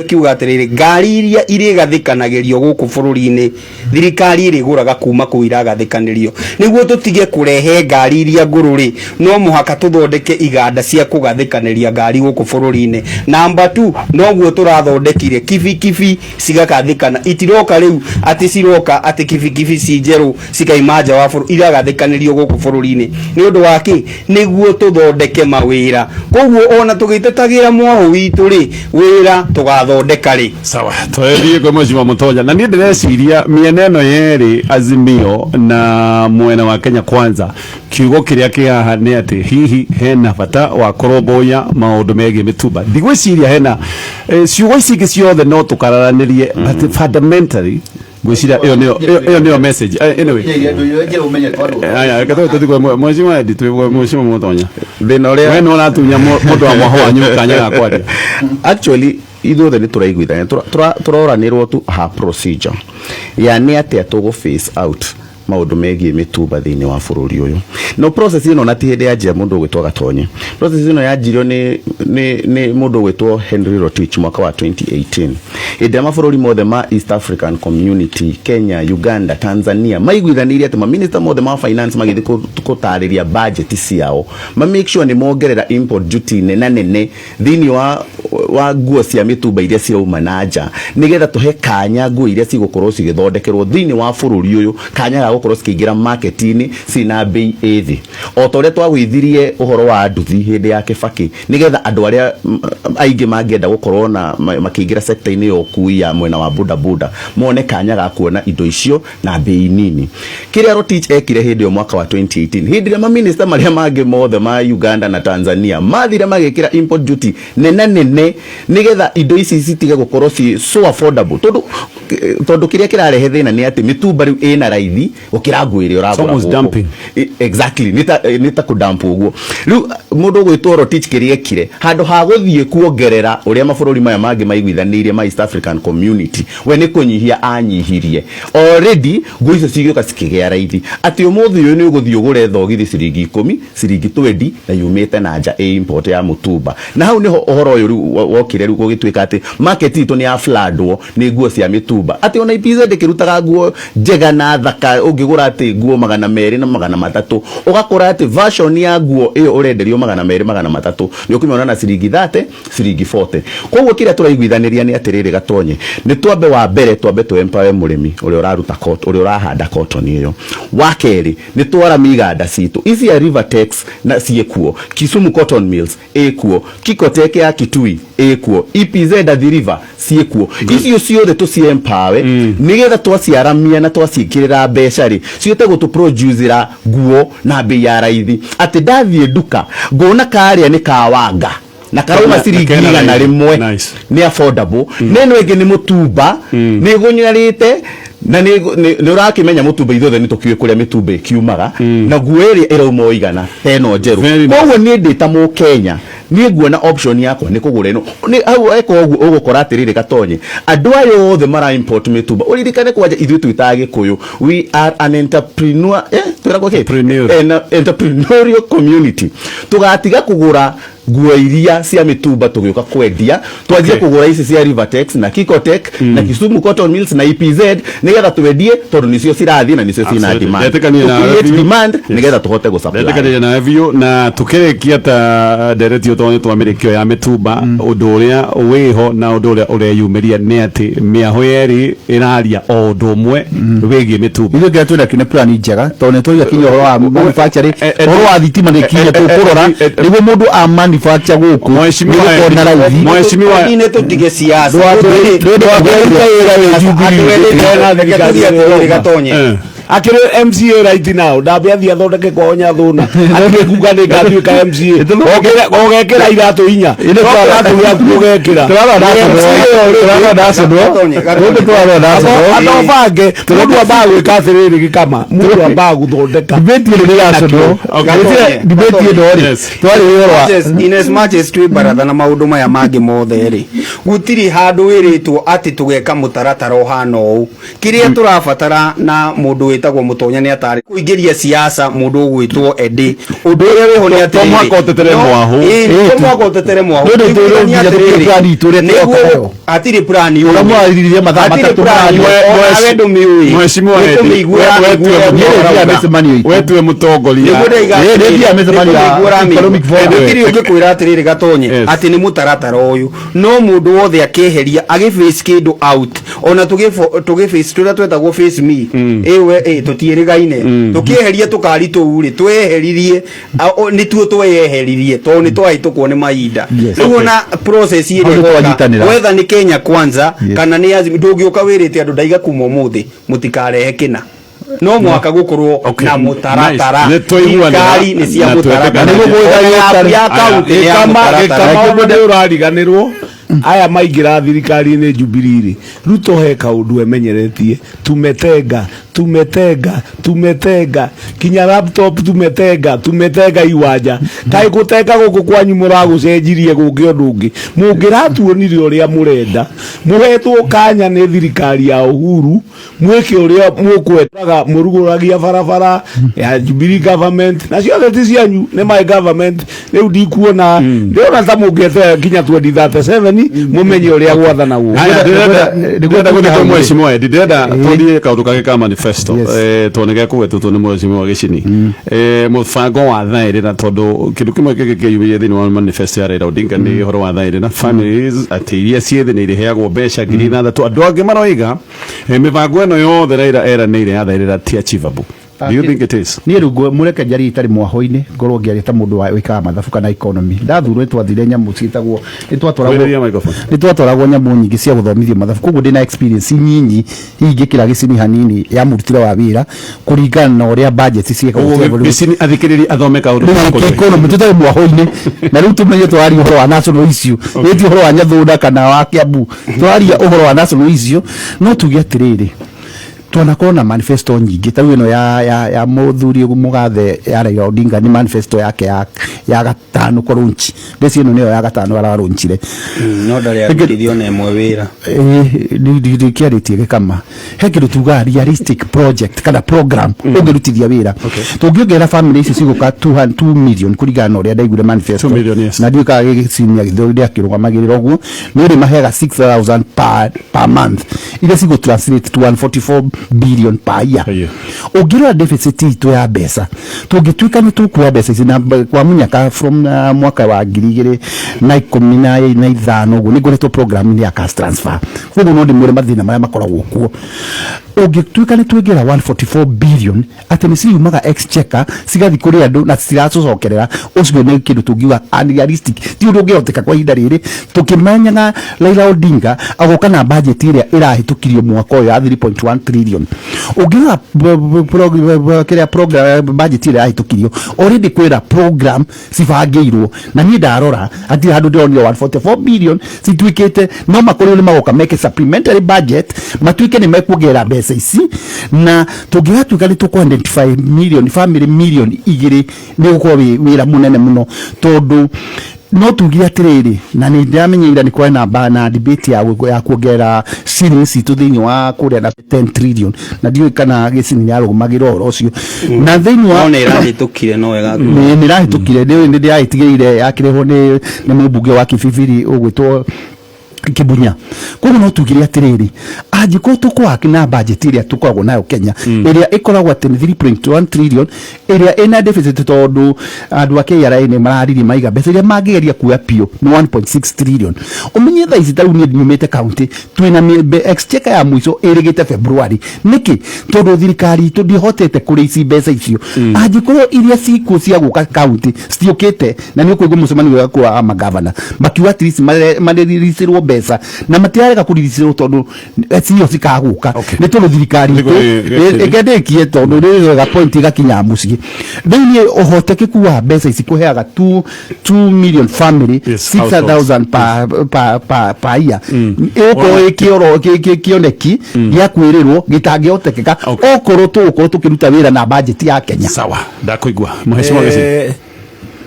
kiuga atĩrĩrĩ, ngari iria irĩgathĩkanagĩrio gũkũ bũrũri-inĩ, thirikari ĩrĩgũraga kuma kũu iragathĩkanĩrio. Nĩguo tũtige kũrehe ngari iria ngũrũ rĩ, no mũhaka tũthondeke iganda cia kũgathĩkanĩria ngari gũkũ bũrũri-inĩ. Namba 2, noguo tũrathondekire kibikibi cigagathĩkana, itiroka rĩu atĩ ciroka atĩ kibikibi ci njerũ cikaima nja wa bũrũri, iragathĩkanĩrio gũkũ bũrũri-inĩ. Nĩ ũndũ wa kĩ? Nĩguo tũthondeke mawĩra. Koguo ona tũgĩtetagĩra mwahũ witũ rĩ, wĩra tũgathondeka rĩ. Sawa, twethiĩ kwĩ Mheshimiwa Mutonya, na niĩ ndĩreciria mĩena ĩno yerĩ, Azimio na mwena wa Kenya Kwanza, kiugo kĩrĩa kĩ haha nĩ atĩ hihi hena bata wa kũrũmbũiya maũndũ megiĩ mĩtumba. Ndigwĩciria hena ciugo ici ingĩ ciothe no tũkararanĩrie, but fundamentally Ngwĩciria ĩyo nĩyo ĩyo nĩyo message. Anyway, aya reke tũthiĩ tũthiĩ mheshimiwa Eddie, twĩ mheshimiwa Mutonya. Thĩna ũrĩa we nĩ ũratunya mũndũ wa mwaho wanyu kanya ga kwaria. Actually ithuothe nĩ tũraiguithania, tũroranĩrwo tu ha procedure ya nĩ atĩa tũgũ face out maũndũ megiĩ mĩtumba thĩinĩ wa bũrũri ũyũ. No process ĩno na ti hĩndĩ yanjia mũndũ ũgwĩtwo Gatonye, process ĩno yanjirio nĩ mũndũ ũgwĩtwo Henry Rotich mwaka wa 2018, hĩndĩ ĩrĩa mabũrũri mothe ma East African Community, Kenya, Uganda, Tanzania, maiguithanĩirie atĩ maminista mothe ma finance magĩthiĩ gũtarĩria budget ciao ma make sure nĩ mongerera import duty nena nene thĩinĩ wa nguo cia mĩtumba iria cirauma na nja, nĩgetha tũhe kanya nguo iria cigũkorwo cigĩthondekerwo thĩinĩ wa bũrũri ũyũ kanya ga gũkorwo cikĩingĩra market-inĩ ciĩna mbei ĩ thĩ, o ta ũrĩa twagũithirie ũhoro wa nduthi hĩndĩ ya Kĩbakĩ, nĩgetha andũ arĩa aingĩ mangĩenda gũkorwo na makĩingĩra sector-inĩ ya ũkui ya mwena wa boda boda mone kanya ga kuona indo icio na mbei nini. Kĩrĩa Rotich ekire hĩndĩ ĩyo mwaka wa 2018, hĩndĩ ĩrĩa maminista marĩa mangĩ mothe ma Uganda na Tanzania mathire magĩkĩra import duty nene nene nĩgetha indo ici citige gũkorwo ci so affordable, tondũ kĩrĩa kĩrarehe thĩna nĩ atĩ mĩtumba rĩu ĩna raithi gũkĩra nguo ĩrĩa ũragũra almost gũkũ. Dumping. Exactly, nĩ ta kũdump ũguo. Rĩu mũndũ ũgwĩtwo Rotich kĩrĩa ekire, handũ ha gũthiĩ kuongerera ũrĩa mabũrũri maya mangĩ maiguithanĩirie ma East African Community, we nĩ kũnyihia anyihirie. Already nguo icio cigĩũka cikĩgĩa raithi, atĩ ũmũthĩ ũyũ nĩ ũgũthiĩ ũgũre thogithi ciringi 10, ciringi 20, na yumĩte na nja ĩ import ya mũtumba. Na hau nĩho ũhoro ũyũ rĩu wokire, rĩu gũgĩtuĩka atĩ market itũ nĩ ya floodwo nĩ nguo cia mĩtumba, atĩ ona EPZ ĩkĩrutaga nguo njega na thaka, ũngĩgũra atĩ nguo 200 na 300, ũgakora atĩ version ya nguo ĩyo ũrenderio 200, 300, nĩ ũkũmĩona na ciringi 30, ciringi 40. Koguo kĩrĩa tũraiguithanĩria nĩ atĩrĩrĩ, Gatonye, nĩ twambe wa mbere twambe tũ empower mũrĩmi ũrĩa ũraruta ũrĩa ũrahanda cotton ĩyo. Wa kerĩ, nĩ twarami iganda citũ ici ya Rivertex na ciĩkuo, Kisumu Cotton Mills ĩkuo, Kikotek ya Kitui ĩkuo, EPZ Athi River ciĩkuo, icio ciothe tũci empower nĩgetha twaciaramia na twaciĩkĩrĩra mbeca rĩ, cihote gũtũproducera nguo na bei ya raithi, atĩ ndathiĩ nduka ngona karĩa nĩ kawanga na karauma ciringi kena igana raithi. rĩmwe. Nice. Nĩ affordable. Na ĩno ĩngĩ nĩ mũtumba, nĩ ĩgũnyarĩte na nĩ ũrakĩmenya mũtumba, ithuothe nĩ tũkĩũĩ kũrĩa mĩtumba ĩkiumaga, na nguo ĩrĩa ĩrauma o 100 ta ĩno njerũ. Very nice. Koguo niĩ ndĩ ta Mũkenya, niĩ nguona option yakwa nĩ kũgũra ĩno. Nĩ hau eka ũguo ũgũkora atĩrĩrĩ, Gatonye, andũ aya othe mara import mĩtumba, ũririkane kwanja ithuĩ twĩ ta Agĩkũyũ, we are an entrepreneur, twĩragwo kĩ? Entrepreneur. Entrepreneurial community. Tũgatiga kũgũra nguo iria cia mĩtumba tũgĩũka kwendia, twanjie kũgũra ici cia Rivertex na Kikotek na Kisumu Cotton Mills na EPZ nĩgetha twendie, tondũ nĩcio cirathiĩ na nĩcio ciĩna Absolutely. demand. Ndetĩkania To nawe create biũ. demand nĩgetha tũhote gũ supply. Ndetĩkanĩria nawe biũ, na tũkĩrĩkia ta ndereti ĩyo, tondũ nĩ twamĩrĩkio ya mĩtumba, ũndũ ũrĩa wĩho na ũndũ ũrĩa ũreyumĩria nĩ atĩ mĩahũ yerĩ ĩraria o ũndũ ũmwe wĩgiĩ mĩtumba. Ithuĩ kĩrĩa twĩna kĩo nĩ plan njega, tondũ nĩ tũiga kinya ũhoro wa manufacturing, ũhoro wa thitima nĩ kinya tũkũrora nĩguo mũndũ a manufacture gũkũ Mheshimiwa nĩgũkorwo na raithi. Mheshimiwa Nĩ tũtige siasa. Ndwakũruta wĩra wĩ Jubilee. Reke tũthiĩ atĩrĩrĩ, Gatonye. Akĩrĩ MCA right now, ndambe athiĩ athondeke kwao Nyathũna, akĩrĩ kuga nĩ ngatuĩka MCA. Ũgekĩra iratũ 4, no kĩratũ gĩaku ũgekĩra. Tũrarora ndacũnwo. Gatonye, Gatonye. Gũkũ tũrarora ndacũnwo. Atobange mũndũ ambaga gwĩka atĩrĩrĩ, gĩkama mũndũ ambaga gũthondeka. Debate ĩno nĩ ĩracũnwo. Gatonye, Debate ĩno rĩ, twarĩ ũhoro wa In as much as twĩ baratha na maũndũ maya mangĩ mothe rĩ, gũtirĩ handũ wĩrĩtwo atĩ tũgeka mũtaratara ũhana ũũ. Kĩrĩa tũrabatara na mũndũ wĩtagwo Mũtonya nĩ atarĩ kũingĩria siasa mũndũ ũgwĩtwo Eddie. Ũndũ ũrĩa wĩho nĩ To mũhaka ũtetere mwahũ. To mũhaka ũtetere mwahũ. Nĩ ũndũ Tũiguithanie nginya atĩrĩrĩ, tũkĩe plan itũ ũrĩa tũroka nayo. Hatirĩ plan Ũrĩa mwarĩrĩria mathaa Hatirĩ 3 plan. mũraria. Onawe ndũmĩũĩ. Mheshimiwa Nĩ Eddie, kũmĩiguĩra we amĩiguĩra Niĩ ũrĩa nĩ ũrauga. mĩcemanio itũ. We tuwe mũtongoria. Nĩguo ndaiga Niĩ nĩ thiaga mĩcemanio ya nĩkũmĩiguĩra amĩigua. Economic Forum. Gũtirĩ ũngĩkwĩra atĩrĩrĩ, Gatonye, Yes. atĩ nĩ mũtaratara ũyũ, no mũndũ wothe akĩeheria agĩ face kĩndũ out, ona tũgĩ face tũrĩa twetagwo face me ĩwe ĩ tũtiĩrĩgaine, tũkĩeheria tũkari tũu rĩ, tweheririe nĩtuo tweyeheririe tondũ nĩ twahĩtũkwo nĩ mahinda. Rĩu ona process ĩrĩa Hau nĩ ĩgoka, twanyitanĩra. whether nĩ Kenya Kwanza kana nĩ Azimio, ndũngĩũka wĩrĩte andũ ndaiga kuma ũmũthĩ mũtikarehe kĩna, no mũhaka gũkorwo na mũtaratara. Nice. Nĩ twaiguanĩra Thirikari nĩ cia na mũtaratara. twetĩkanĩria. Ona ya county nĩ ya Gĩkama mũtaratara. gĩkama ona nĩ ũrariganĩrwo. Aya maingĩra thirikari-inĩ Jubilee rĩ, Ruto he kaũndũ emenyeretie, tumetenga tumetenga tumetenga kinya laptop, tumetenga tumetenga iwanja. Kaĩ gũtenga gũkũ kwanyu mũragũcenjirie gũkĩ ũndũ ũngĩ? Mũngĩratuonire ũrĩa mũrenda, mũhetwo kanya nĩ thirikari ya Uhuru mwĩke ũrĩa mũkwendaga. Mũrugũragia barabara ya Jubilee government na ciothe ti cianyu, nĩ my government. Rĩu ndikuona, ndĩrona ta mũngĩeterera nginya 2037 mũmenye ũrĩa gwathanagwo. Haya, ndĩrenda gũthiĩ kwĩ mheshimiwa Eddie. Ndĩrenda tũthiĩ kaũndũ kangĩ ka manifesto. Tondũ nĩ gekũgwetwo nĩ mheshimiwa Gĩcini, mũbango wa thaĩrĩra, tondũ kĩndũ kĩmwe kĩngĩ kĩyumĩrie thĩinĩ wa manifesto ya Raila Odinga nĩ ũhoro wa thaĩrĩra families, atĩ iria ciĩ thĩ nĩ irĩheagwo mbeca 6,000. Andũ angĩ maroiga mĩbango ĩno yothe Raila eranĩire ya thaĩrĩra ti achievable. Do you think it is? Niĩ rĩu mũreke njarie itarĩ mwaho-inĩ, ngorwo ngĩaria ta mũndũ wĩkaga mathabu kana economy. Ndathurwo nĩ twathire nyamũ ciĩtagwo nĩ twatwaragwo Kũhĩrĩria microphone. Nĩ twatwaragwo nyamũ nyingĩ cia gũthomithio mathabu, koguo ndĩna experience nyinyi hihi ingĩkĩra gĩcini hanini ya mũrutĩre wa wĩra kũringana na ũrĩa budget ciĩkagwo cia Ũguo bũrũri. Gĩcini athikĩrĩrie athome kaũndũ Rĩu ka kũrĩ. economy tũtarĩ mwaho-inĩ, na rĩu tũmenye tũraria ũhoro wa national issue, ĩ ti ũhoro wa Nyathũnda kana wa Kiambu, tũraria ũhoro wa national issue. No tuge atĩrĩrĩ, twanakorwo na manifesto nyingĩ ta rĩu ĩno ya mũthuri mũgathe ya Raila Odinga, nĩ manifesto yake ya gatano kũrunchi ndeci, ĩno nĩyo ya gatano ararunchire. No ndarĩ arutithio na ĩmwe wĩra. Ndikĩarĩtie gĩkama he kĩndũ tugaga realistic project kana program ũngĩrutithia wĩra. Tũngĩongerera family ici cigũka 2 million kũringana na ũrĩa ndaiguire manifesto. 2 million, yes. Na ndiũĩ kana gĩcinia gĩthũri ndĩakĩrũgamagĩrĩra ũguo, nĩ ũrĩ maheaga 6000 per month, iria cigũ translate to 144 billion per year. Per year. Ũngĩrora deficit itũ ya mbeca, tũngĩtuĩka nĩ tũkuoya mbeca ici na kwa mũnyaka from mwaka wa 2015 ũguo nĩ ngoretwo program-inĩ ya cash transfer, koguo no ndĩmwĩre mathĩna marĩa makoragwo kuo. Ũngĩtuĩka nĩ twĩngĩra 144 billion atĩ nĩ ciumaga exchequer cigathiĩ kũrĩ andũ na citiracocokerera, ũcio nĩ kĩndũ tũngiuga unrealistic, ti ũndũ ũngĩhoteka kwa ihinda rĩrĩ tũkĩmenyaga Raila Odinga agoka na budget ĩrĩa ĩrahĩtũkirio mwaka ũyũ ya 3.1 trillion. Ũngĩrora kĩrĩa program budget ĩrĩa yahĩtũkirio, already kwĩra program cibangĩirwo, na niĩ ndarora hatirĩ handũ ndĩronire 144 billion cituĩkĩte. No makorirwo nĩ magoka meke supplementary budget, matuĩke nĩ mekuongerera mbeca ici, na tũngĩgatuĩka nĩ tũkũ identify million family 2 million nĩ gũkorwo wĩ wĩra mũnene mũno, tondũ no tugire atĩrĩrĩ, na nĩ ndĩramenyeire nĩ kwarĩ na na debate ya kuongerera shillings citũ thĩinĩ wa kũrĩa na 10 trillion, na ndiũĩ kana gĩcini nĩ arũgamagĩrĩra ũhoro ũcio na thĩinĩ wa No nĩ ĩrahĩtũkire, no wega. Nĩ ĩrahĩtũkire, nĩ ndĩragĩtigĩrĩire yakĩrehwo nĩ mũmbunge wa Kibibiri ũgwĩtwo Kibunya. Koguo no tugire atĩrĩrĩ, angĩkorwo tũkũwaki na budget ĩrĩa tũkoragwo nayo Kenya, ĩrĩa ĩkoragwo atĩ nĩ 3.1 trillion, ĩrĩa ĩna deficit, tondũ andũ a KRA nĩ mararirie maiga mbeca iria mangĩgeria kuoya biũ nĩ 1.6 trillion. Ũmenye thaa ici ta rĩu niĩ nyumĩte county, twĩna exchequer ya mũico ĩrĩgĩte February. Nĩkĩ? Tondũ thirikari itũ ndĩhotete kũrĩa ici mbeca icio. Angĩkorwo iria cikuo cia gũka county citiũkĩte, na nĩ ũkũigua mũcemanio ũrĩa wa magavana makiuga at least marĩricĩrwo mbeca, na matirarega kũriricĩrwo tondũ cio cikagũka nĩ tondũ thirikari itũ ĩkendĩkie, tondũ rĩrĩ point ĩgakinya mũciĩ. Rĩu niĩ ũhotekeku wa mbeca ici kũheaga 2 million family 6000 per year ĩgũkorwo ĩ kĩoro kĩoneki gĩa kwĩrĩrwo gĩtangĩhotekeka okorwo tũgũkorwo tũkĩruta wĩra na budget ya Kenya. Sawa, ndakuigua mheshimiwa Gĩcini.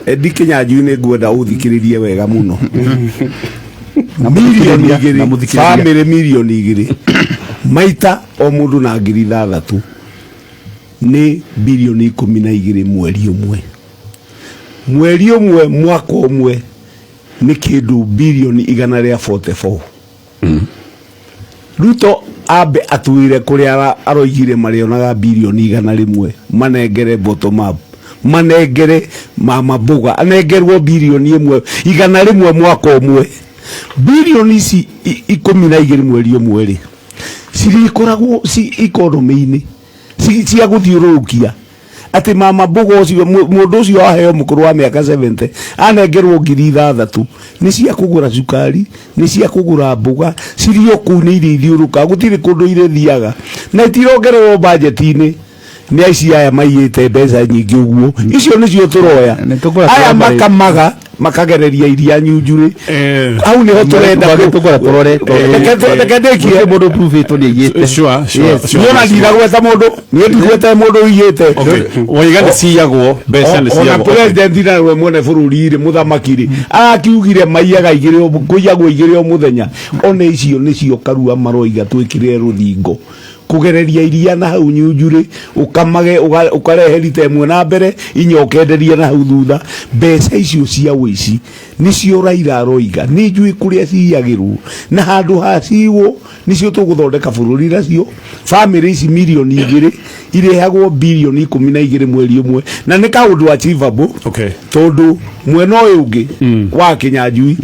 Eddie Kinyanjui, nĩ ngwenda ũthikĩrĩrie wega mũno. Milioni na 2 mũthikĩrĩria. Bamĩrĩ 2 milioni maita o mũndũ na 6,000 nĩ bilioni 12 mweri ũmwe, mweri ũmwe, mwaka ũmwe nĩ kĩndũ bilioni 144. Ruto ambe atwire kũrĩa aroigire marĩonaga bilioni 100, manengere bottom up, manengere mama mboga, anengerwo bilioni 1 100 mwaka ũmwe. Bilioni ici 12 mweri ũmwe rĩ, cirĩkoragwo ci economy-inĩ cia gũthiũrũrũkia atĩ mama mboga ũcio, mũndũ ũcio aheo mũkũrũ wa mĩaka 70 anengerwo 6,000 nĩ cia kũgũra cukari, nĩ cia kũgũra mboga, cirĩ o kũu, nĩ iria ithiũrũka, gũtirĩ kũndũ irĩthiaga na itirongererwo bajeti-inĩ. Nĩ aici aya maiyĩte mbeca nyingĩ ũguo, icio nĩcio tũroya. Nĩ tũkũra aya tũramba rĩ- makamaga. Makagereria iria nyunjurĩ. Hau niho turenda. Tũkora tũrore. Reke ndĩkie. Mũndũ prove ĩtwo nĩ aiyĩte. Sure. Niĩ ona ndiragweta mũndũ, niĩ ndigwete mũndũ ũiyĩte. Okay. Waiga nĩ ciyagwo mbeca, nĩ Ona ciyagwo. president nawe mwene bũrũri rĩ, mũthamaki rĩ, arakiugire maiyaga igĩrĩ kũiyagwo igĩrĩ o mũthenya. Ona icio nĩcio Karua maroiga twĩkire rũthingo kũgereria iria na hau nyunjurĩ, ũkamage ũkarehe rita ĩmwe na mbere inya, ũkenderia na hau thutha. Mbeca icio cia ũici nĩcio Raila aroiga nĩ njũĩ kũrĩa ciyagĩrwo, na handũ ha ciwo nĩcio tũgũthondeka bũrũri nacio. Bamĩrĩ ici 2 mirioni irĩhagwo 12 bilioni mweri ũmwe, na nĩ kaũndũ achievable. Tondũ mwena ũyũ ũngĩ wa Kĩnyanjui,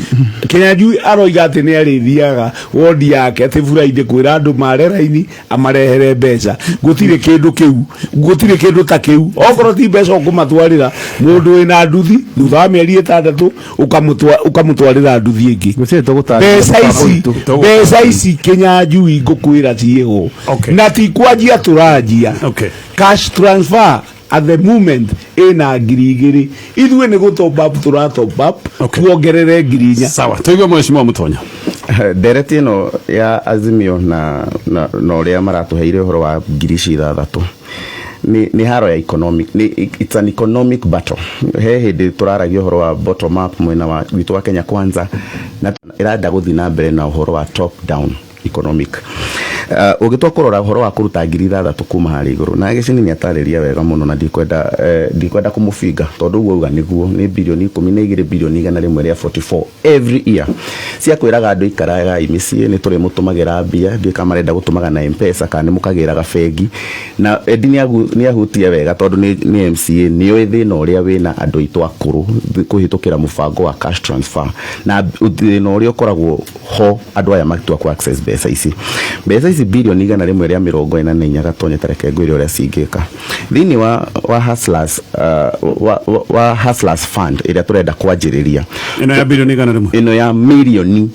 Kĩnyanjui aroiga atĩ nĩ arĩthiaga wondi yake atĩ Friday kwĩra andũ mare raini amarehere mbeca. Gũtirĩ kĩndũ kĩu, gũtirĩ kĩndũ ta kĩu. Okorwo ti mbeca ũkũmatwarĩra, mũndũ wĩna nduthi, thutha wa mĩeri 6 ũkamũtwarĩra nduthi ĩngĩ. Gũtirĩ tũgũtarĩria Mbeca mũbango ici witũ. Mbeca ici, Kĩnyanjui, ngũkwĩra ciĩho. Na ti kwanjia tũranjia. Cash transfer at the moment ĩna 2000, ithuĩ nĩ gũ top up tũra top up, tuongerere 4000. Sawa, tuigue mheshimiwa Mutonya. Ndereti ĩno ya Azimio na ũrĩa maratũheire ũhoro wa ngiri ici ithathatũ nĩ haro ya economic, nĩ it's an economic battle. He hĩndĩ tũraragia ũhoro wa bottom up mwena wa witũ wa Kenya Kwanza, na ĩrenda gũthiĩ na mbere na ũhoro wa top down economic. Ũngĩtua kũrora ũhoro wa kũruta 6000 kuma harĩa igũrũ, na Gĩcini nĩ atarĩria wega mũno, na ndikwenda kũmũbinga tondũ ũguo auga nĩguo nĩ 12 bilioni, 144 bilioni every year cia kwĩraga andũ ikaragai mĩciĩ, nĩ tũrĩmũtũmagĩra mbia. Ndiũĩ kana marenda gũtũmaga na Mpesa kana nĩ mũkagĩraga bengi. Na Edi nĩ ahutia wega tondũ nĩ MCA, nĩ oĩ thĩna ũrĩa wĩna andũ aitũ akũrũ kũhĩtũkĩra mũbango wa cash transfer, na thĩna ũrĩa ũkoragwo ho andũ aya matua ku access mbeca ici. Mbeca ici 144 bilioni, Gatonye, tareke ngwĩre ũrĩa cingĩka thĩinĩ wa hustlers, wa Hustlers Fund ĩrĩa tũrenda kwanjĩrĩria. Ĩno ya 100 bilioni? Ĩno ya 100 milioni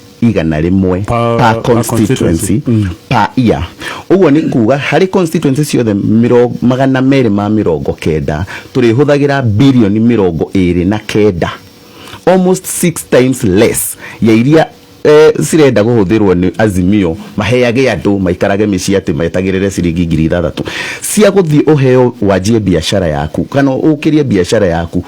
per constituency per year. Ũguo nĩ kuga harĩ constituency ciothe 290 tũrĩhũthagĩra 29 bilioni, almost six times less ya iria cirenda kũhũthĩrwo nĩ Azimio maheage andũ maikarage mĩciĩ atĩ metagĩrĩre ciringi 6000 cia gũthiĩ ũheo wanjie biacara yaku kana ũkĩrie biacara yaku,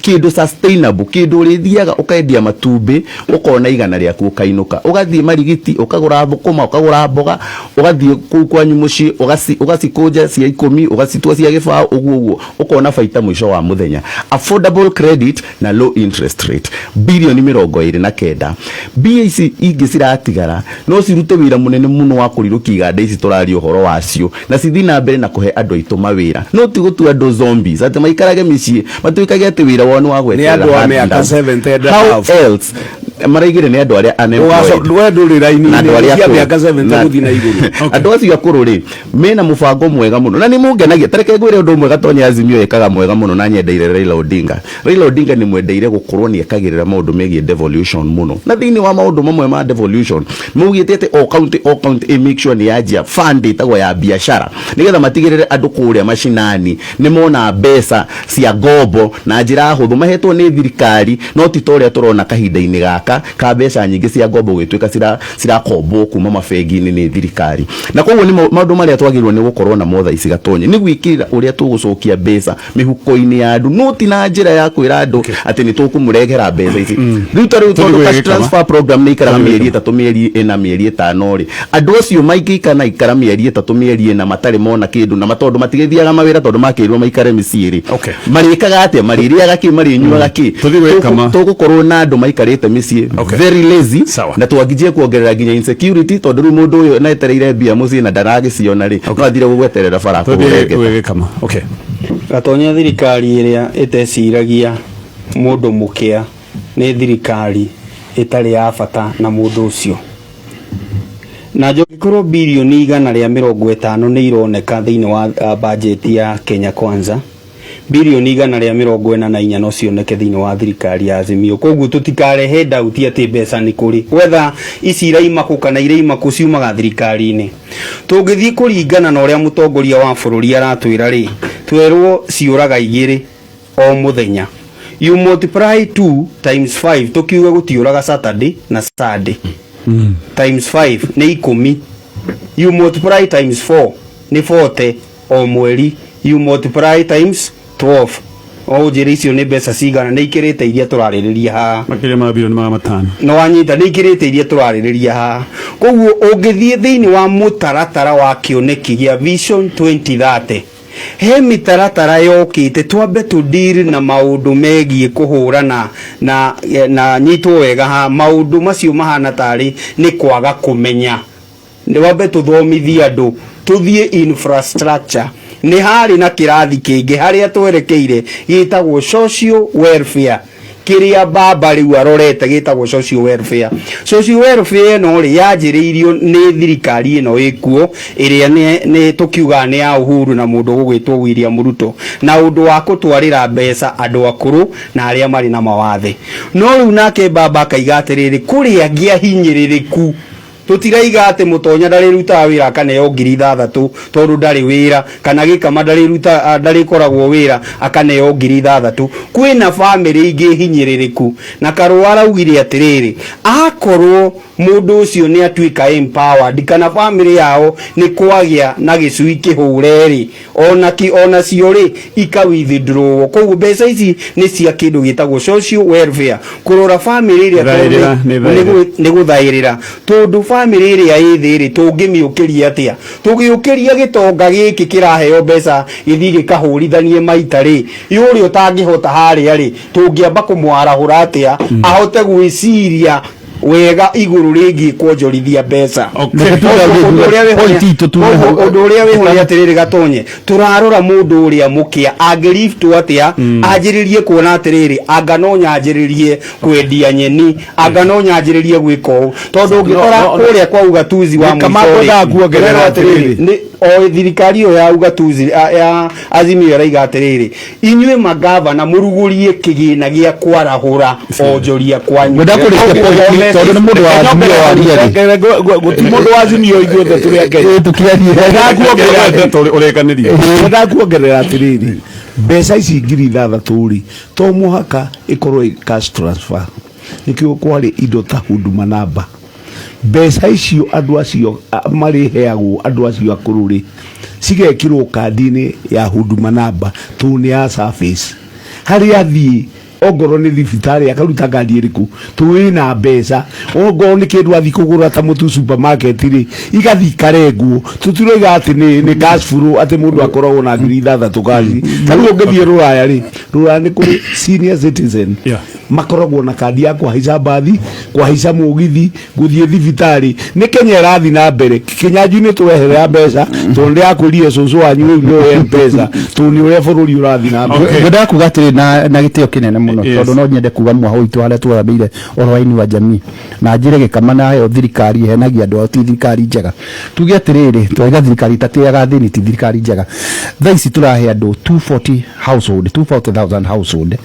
kĩndũ sustainable, kĩndũ ũrĩthiaga ũkendia matumbĩ ũkona 100 rĩaku, ũkainũka ũgathiĩ Marigiti ũkagũra thũkũma, ũkagũra mboga, ũgathiĩ kũu kwanyu mũciĩ ũgacikũnja cia 10, ũgacitua cia gĩbaũ, ũguo ũguo ũkona baita mũico wa mũthenya. Affordable credit na low interest rate, 29 bilioni. Mbia ici ingĩ ciratigara no cirute wĩra mũnene mũno wa kũrirũkia iganda ici tũraria ũhoro wacio, na cithiĩ na mbere na kũhe andũ aitũ mawĩra, no ti gũtua andũ zombies atĩ maikarage mĩciĩ matuĩkage atĩ wĩra wao nĩ wa Nĩ gweterera andũ a mĩaka handouts. 70 and How above. else maraigire nĩ andũ arĩa unemployed We ndũrĩ raini-inĩ na andũ arĩa cia akũrũ. mĩaka 70 gũthiĩ na igũrũ. Andũ acio akũrũ rĩ, mena mũbango mwega mũno na nĩ mũngenagia. Tareke ngwĩre ũndũ ũmwe, Gatonya, Azimio ĩkaga mwega mũno na nyendeire Raila Odinga. Raila Odinga nĩ mwendeire gũkorwo nĩ ekagĩrĩra maũndũ megiĩ devolution mũno, na thĩinĩ wa maũndũ mamwe ma devolution maugĩte atĩ o county, o county ĩ make sure nĩ yanjia fund ĩtagwo ya biashara, nĩgetha matigĩrĩre andũ kũrĩa macinani nĩ mona mbeca cia ngombo na njĩra hũthũ mahetwo nĩ thirikari, no ti ta ũrĩa tũrona kahinda-inĩ gaka ka mbeca nyingĩ cia ngombo gũgĩtuĩka cirakombwo kuma mabengi-inĩ nĩ thirikari. Na koguo nĩ maũndũ marĩa twagĩrĩirwo nĩ gũkorwo namo thaa ici, Gatonye, nĩ gwĩkĩrĩra ũrĩa tũgũcokia mbeca mĩhuko-inĩ ya andũ, no ti na njĩra ya kwĩra andũ atĩ nĩ tũkũmũrehera mbeca ici rĩu. Ta rĩu tondũ cash transfer program nĩ ikaraga mĩeri 3, mĩeri 4, mĩeri 5 rĩ, andũ acio maingĩikara na ikara mĩeri 3, mĩeri 4 matarĩ mona kĩndũ, na tondũ matigĩthiaga mawĩra tondũ makĩirwo maikare mĩciĩ rĩ, marĩkaga atĩa? Marĩrĩaga kĩ? Marĩnyuaga kĩ? Tũthiĩ gwĩkama. Tũgũkorwo na andũ maikarĩte mĩciĩ very lazy. Na twanginjie kuongerera nginya insecurity, tondũ rĩu mũndũ ũyũ netereire mbia mũciĩ na ndaragĩciona rĩ, no athire gũgweterera bara Tũthiĩ kũhũre ngeta. gwĩkama. Okay. Gatonya, thirikari ĩrĩa ĩteciragia mũndũ mũkĩa nĩ thirikari ĩtarĩ ya bata na mũndũ ũcio. Na njũngĩkorwo 150 bilioni nĩ ironeka thĩinĩ wa bajeti ya Kenya Kwanza, 144 bilioni no cioneke thĩinĩ wa thirikari ya Azimio. Koguo tũtikarehe doubt atĩ mbeca nĩ kũrĩ, whether ici iraima kũ kana iraima kũ, ciumaga thirikari-inĩ. Tũngĩthiĩ kũringana na ũrĩa mũtongoria wa bũrũri aratwĩra rĩ, twerwo ciũraga igĩrĩ o mũthenya. You multiply 2 times 5, tukiuga gutiuraga Saturday na Sunday, times 5 nĩ 10. You multiply times 4 nĩ 40 o mweri. You multiply times 12, o njĩra icio nĩ mbeca cigana? Nĩ ikĩrĩte iria tũrarĩrĩria haha. Makĩria ma bilioni 500. No wanyita, nĩ ikĩrĩte iria tũrarĩrĩria haha. Koguo ũngĩthiĩ thĩinĩ wa mũtaratara wa kĩoneki gĩa Vision 2030, he mĩtaratara yokĩte twambe tũdiri na maũndũ megiĩ kũhũrana na nyitwo wega ha maũndũ macio mahana tarĩ nĩ kwaga kũmenya. Nĩ wambe tũthomithie andũ, tũthiĩ infrastructure. Nĩ harĩ na kĩrathi kĩngĩ harĩa twerekeire gĩtagwo social welfare, kĩrĩa baba rĩu arorete gĩtagwo social welfare. Social welfare ĩno rĩ, yanjĩrĩirio nĩ thirikari ĩno ĩkuo, ĩrĩa nĩ tũkiugaga nĩ ya Uhuru na mũndũ ũgũgwĩtwo William Ruto, na ũndũ wa kũtwarĩra mbeca andũ akũrũ na arĩa marĩ na mawathe. No rĩu nake baba akaiga atĩrĩrĩ, kũrĩ angĩ ahinyĩrĩrĩku. Tutiraiga atĩ Mũtonya ndarĩrutaga wĩra akaneo 6,000 tondũ ndarĩ wĩra, kana Gĩkama ndarĩruta ndarĩkoragwo wĩra akaneo 6,000. Kwĩna bamĩrĩ ingĩ hinyĩrĩrĩku, na Karũa araugire atĩrĩrĩ, akorwo mũndũ ũcio nĩ atuĩka empowered kana bamĩrĩ yao nĩ kwagĩa na gĩcui kĩhũre rĩ, ona ki ona cio rĩ ika withdraw. Koguo mbeca ici nĩ cia kĩndũ gĩtagwo social welfare, kũrora bamĩrĩ ĩrĩa Thaĩrĩra, nĩ thaĩrĩra. Nĩ gũthaĩrĩra, tondũ bamĩrĩ ĩrĩa ĩ thĩ rĩ, tũngĩmĩũkĩria atĩa? Tũgĩũkĩria gĩtonga gĩkĩ kĩraheo mbeca gĩthiĩ gĩkahũrithanie maita rĩ, yũrĩa ũtangĩhota harĩa rĩ, tũngĩamba kũmwarahũra atĩa ahote gwĩciria wega igũrũ rĩgiĩ kuonjorithia mbeca? Ũndũ ũrĩa wĩho Point itũ tume hau. Ũndũ ũrĩa wĩho nĩ atĩrĩrĩ, Gatonye, tũrarora mũndũ ũrĩa mũkĩa angĩliftwo atĩa, anjĩrĩrie kuona atĩrĩrĩ, anga no nyanjĩrĩrie kwendia nyeni, anga no nyanjĩrĩrie gwĩka ũũ, tondũ ũngĩkora kũrĩa kwa ugatuzi wa Gĩkama mũico rĩ, ngwendaga kuongerera ũrerwo atĩrĩrĩ, atĩrĩrĩ. nĩ o thirikari ĩyo ya ugatuzi ya Azimio ĩraiga atĩrĩrĩ, inyuĩ magavana mũrugũrie kĩgĩna gĩa kwarahũra onjoria kwanyu. Ngwenda kũrĩkia point, tondũ nĩ mũndũ wa Azimio waria rĩ. Gũti mũndũ wa Azimio, ithuothe tũrĩ a Kenya. Ĩ, tũkĩarie. Ũrĩkanĩrie. Ngwendaga kuongerera atĩrĩrĩ, mbeca ici 6,000 rĩ, to mũhaka ĩkorwo ĩ cash transfer. Nĩkĩo kwarĩ indo ta Huduma Namba. Mbeca icio andũ acio marĩheagwo, andũ acio akũrũ rĩ, cigekĩrwo kandi-inĩ ya Huduma Namba, tondũ nĩ ya service. Harĩa athiĩ, ongorwo nĩ thibitarĩ, akaruta kandi ĩrĩkũ tũĩ na mbeca, ongorwo nĩ kĩndũ athiĩ kũgũra ta mũtu supermarket rĩ, igathiĩ ikarengwo. Tũtiroiga atĩ nĩ cash flow, atĩ mũndũ akoragwo na 6,000 cash. Ta rĩu ũngĩthiĩ Rũraya rĩ, Rũraya nĩ kũrĩ senior citizen makoragwo na kandi ya kũhaica mbathi, kũhaica mũgithi, gũthiĩ thibitarĩ. Nĩ Kenya ĩrathiĩ na mbere. Kĩnyanjui nĩ tweherera mbeca, tondũ ndĩrakwĩrire cũcũ wanyu rĩu nĩwe mbeca, tondũ nĩ ũrĩa bũrũri ũrathiĩ na mbere. Ngwendaga kuga atĩrĩ na gĩtĩo kĩnene mũno, tondũ no nyende kuga mwaho witũ harĩa tũramĩire ũhoro wa Inua Jamii, na njĩre Gĩkama nayo thirikari ĩhenagia andũ ao ti thirikari njega. Tuge atĩrĩrĩ, twaiga thirikari ĩtatĩaga athĩni ti thirikari njega. Thaa ici tũrahe andũ 240 household, 240,000 household.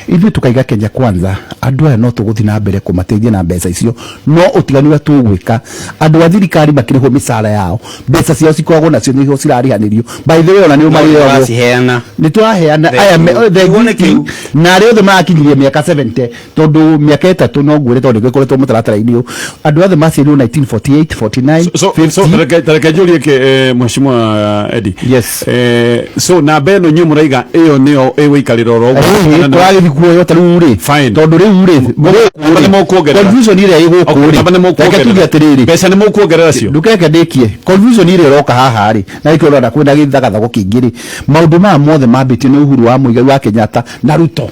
Ithuĩ tukaiga Kenya Kwanza, andũ aya no tũgũthiĩ na mbere kũmateithia na mbeca icio, no ũtiganu ũrĩa tũgwĩka, andũ a thirikari makĩrĩhwo mĩcara yao, mbeca ciao cikoragwo nacio nĩho cirarĩhanĩrio. By the way, ona nĩo marĩragwo. Tũraciheana. Nĩ tũraheana aya Kiugo nĩ kĩu. Na arĩa othe marakinyirie mĩaka 70, tondũ mĩaka 3 no ngwĩre, tondũ nĩgĩkoretwo mũtaratara-inĩ ũyũ, andũ othe maciarirwo 1948, 49, So, 50. so reke njũrie ke mheshimiwa Eddie. Yes. So namba ĩno inyuĩ mũraiga ĩyo nĩyo ĩgũikarĩra oro ũguo? Kana Tũragĩthiĩ kuoyo ta rĩu rĩ, Fine. tondũ rĩu rĩ Namba nĩ mũkuongerera. Confusion ĩrĩa ĩ gũkũ Okay, rĩ, namba nĩ reke mũkuongerera. tuge atĩrĩrĩ, Mbeca nĩ mũkuongerera cio. Ndũkeke ndĩkie. Confusion ĩrĩa ĩroka haha rĩ, na nĩkĩo ũrona kwĩna gĩthagathago kĩingĩ rĩ, maũndũ maya mothe mambĩtio nĩ Uhuru wa Muigai wa Kenyatta na Ruto,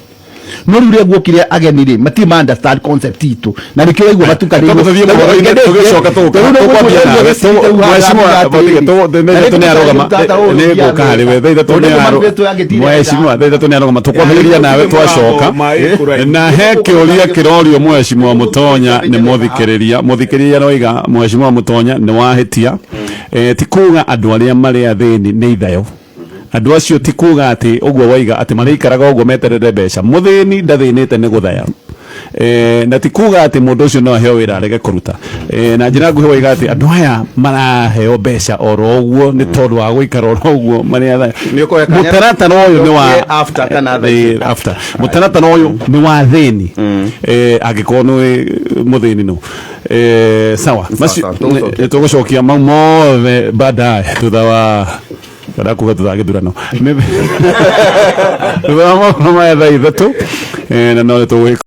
no rĩu rĩrĩa guokire ageni rĩ, matirĩ ma understand concept itũ, na nĩkĩo waigua matukanĩirwo. Tondũ tũthiĩ mohoro-inĩ, tũgĩcoka tũkwambia nawe. Mheshimiwa, thaa 3 nĩ arũgama, nĩ ngũka harĩ we. Thaa 3 nĩ arũgama, mheshimiwa, thaa 3 nĩ arũgama, tũkwambĩrĩria nawe twacoka. Na he kĩũria kĩrorio mheshimiwa Mũtonya nĩ mũthikĩrĩria. Mũthikĩrĩria aroiga, mheshimiwa Mũtonya, nĩ wahĩtia. Ti kuga andũ arĩa marĩ athĩni nĩ ithayo. Andũ acio ti kuga atĩ ũguo waiga atĩ marĩikaraga ũguo meterere mbeca. Mũthĩni ndathĩnĩte nĩ gũthaya. Na ti kuga atä må ndå å cio no aheo wä ra arege kå ruta. Na njä ra nguhä waiga atä andå aya maraheo mbeca oro ũguo nĩ tondũ wa gũikara oro ũguo marĩ atha Nĩ ũkũhe kanya- mũtaratara ũyũ nĩ wa After kana thaa ici? After mũtaratara ũyũ nĩ wa thĩni, angĩkorwo nĩ mũthĩni no sawa. Macio Sawa, tũgũcokia. Tũgũcokia mau mothe baadaye thutha wa kada kuga thutha wa gĩthurano, thutha wa maũndũ maya thaa 3, na no tũgwĩka.